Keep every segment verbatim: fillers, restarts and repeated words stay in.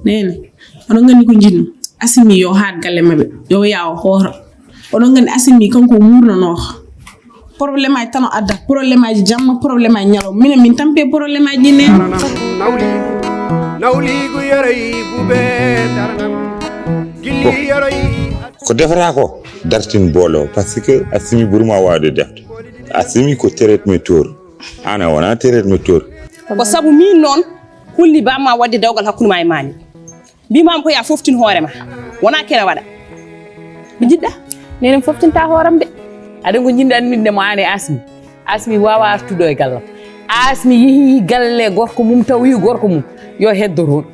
Nene, oɗon nganndi ko njiɗmi? Asimi yo haat galle maɓɓe, yo yaha o hooro. Oɗon nganndi Asimi kanko o wuurnanooka. Problème aji tan o adda, problème aji jamma, problème aji ñalawma. Minen min tampi e problème aji ɗi, Nene. Nawliigu, nawliigu yoroy bube daranam. Gilli yoroy. Ko defata ko dartin boolo, parce que Asimi ɓuri ma waawde defde. Asimi ko traite me tour. An a wona traite me tour. Ko sabu min noon hulni bamma waɗde dewgal hakkunde ma e Mami. Mbimami ko ya foftin hoore ma. Wona kene waɗa. Ko njiɗɗa? Nene mi foftinta hooram de. Aɗa ko njiɗɗan min de mo an e Asmi. Asmi wawa artude e gallam. Asmi yeehi galle gorko mum taw wi gorko mum. Yo heddo toon.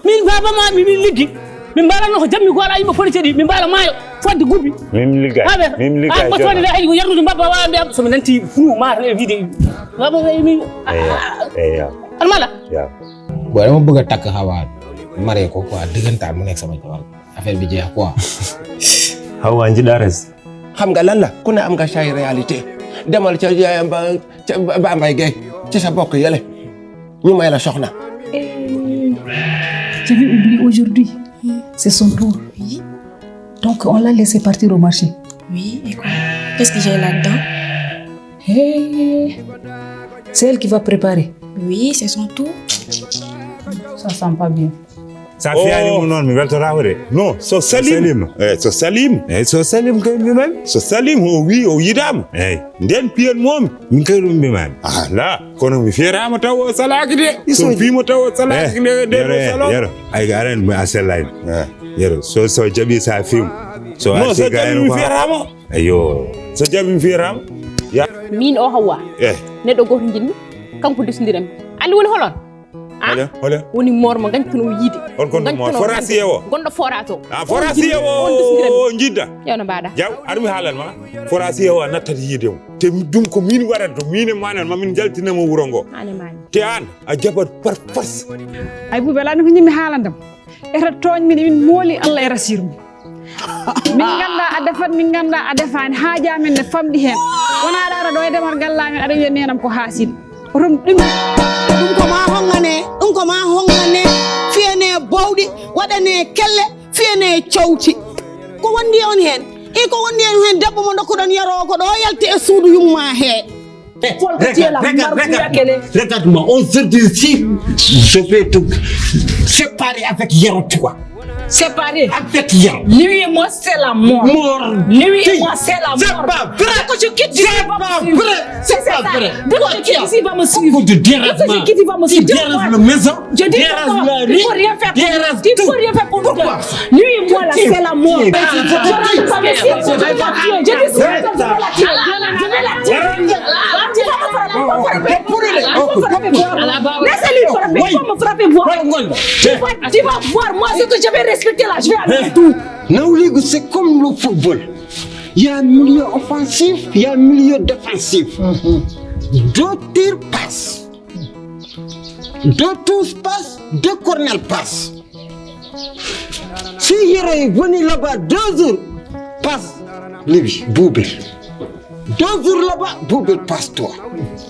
Min baba ma mi min liggi. Min mbala no ko jammi gola yimɓe police ɗi. Min mbala maayo fodde gubbi. Min ligga. Aɓe. Min ligga. An ko toni la hay yarnude mbaba wa mbiya so mi nanti fuu ma e wiide. Baba mi. Eya. Eya. Almala. Ya. Bon, dama bëgg a takk Hawa, marié ko quoi, dëggantaan mu nekk sama jabar. Affaire bi jeex quoi. Hawa njiɗa res. Xam nga lan la? Ku ne am nga say réalité. Demal ca, ca, ba, ca Ba-, Bambey Gueye, ci sa bokk yële. Ñu may la soxna. Eh, j'avais oublié aujourd'hui. C'est son tour. Oui. Donc, on l'a laissé partir au marché. Oui, et quoi? Qu'est-ce que j'ai là-dedans? Hey, c'est elle qui va préparer. Oui, c'est son tour. Ça sent pas bien. Sa fiyani mo noon, mi weltotaako de. Non, so Salim. Salim. Eh, so Salim. Eh, so Salim kay mbimami. So Salim, o wi, o yiɗaama. Eyi. Nden piyen momi. Min kay ɗum mbimami. Ala, kono mi fiyataama taw o salaaki de. So mi fiimo taw o salaaki de, de yero, o salo. Yero, ay, aran mi a sellani. Eh. Yero, so, so jaɓi sa fiimo. So non, so jaɓi mi fiyataama. Ayo. So jaɓi mi fiyataama. Ya. Min o Hawa. Eh. Neɗɗo gooto njiɗmi, kanko desondiranmi. Anndi woni holon? Ah? Hole, hole. Woni moor mo gañtuno yiide. Hol gonɗo moor? Forasiye o. Gonɗo forage o. Ah, forasiye o. On desondiranmi. Njiɗɗa. Yewno mbaɗa. Jaw, ar mi haalan ma. Forasiye o a nattat yiide mo. Te ɗum ko min waɗata, to min e manan ma min jaltinama wuro ngo. An e mani. Te an, a jaɓat par force. Ay, Buuba, ala ni ko njiɗmi haalandam. Eta tooñ min, min mooli Allah e Rasiiru mum. Min ngannda a defat, min ngannda a defaani. Haajaa men ne famɗi heen. Wonaa aɗa ara ɗo e demal gallaa men, aɗa wiya neenam ko haasin. Oton ɗum. Ɗum ko ma hongane, ɗum ko ma hongane. Fiyane bowɗi, waɗane kelle, fiyane cawti. Ko wondi on heen? E ko wondi on heen? Debbo mo ndokkuɗon yaroo ko ɗo yalti e suudu yumma hee. Eh, regarde, regarde, regarde-moi aujourd'hui, si je vais te séparer avec Yero, tu vois. Séparer. Avec Yero. Lui et moi, c'est la mort. Mort. Lui et moi, c'est la mort. C'est pas vrai. Dès que je quitte, il va me suivre. C'est pas vrai. Dès que je quitte, il va me suivre. Beaucoup de dérangement. Dès que je quitte, il va me suivre. Tu déranges la maison. Je dis, il faut rien faire pour lui. Il faut rien faire pour lui. Pourquoi? Lui et moi, là, c'est la mort. Je rentre pas ici, je vais la tuer. Je dis, je vais la tuer. Je vais la tuer. Tu vas me frapper, tu vas me frapper. Laisse-lui frapper, tu vas me frapper, voir. Tu vas, tu vas voir, moi, ce que je vais respecter là, je vais aller tout. Nawliigu, c'est comme le football. Il y a milieu offensif, il y a milieu défensif. Deux tirs passent. Deux touches passent, deux corners passent. Si Yero est venu là-bas deux jours, passe lui, Boubel. Deux jours là-bas, Boubel passe toi.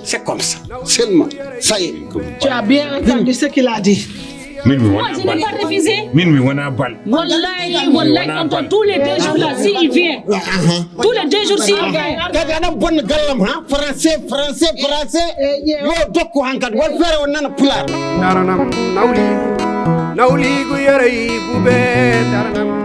C'est comme ça. Seulement, ça y est. Tu as bien entendu ce qu'il a dit. Min mi wona bal. Min mi wona bal. Wallahi, wallahi, tonton, tous les deux jours là, si il vient. Tous les deux jours, si il vient. Kadi aɗa bonna gallam, ha? Français, français, français. Yo dokku hankadi. Won feere o nana pulaar. Daranam nawliigu, nawliigu yoroy bube daranam.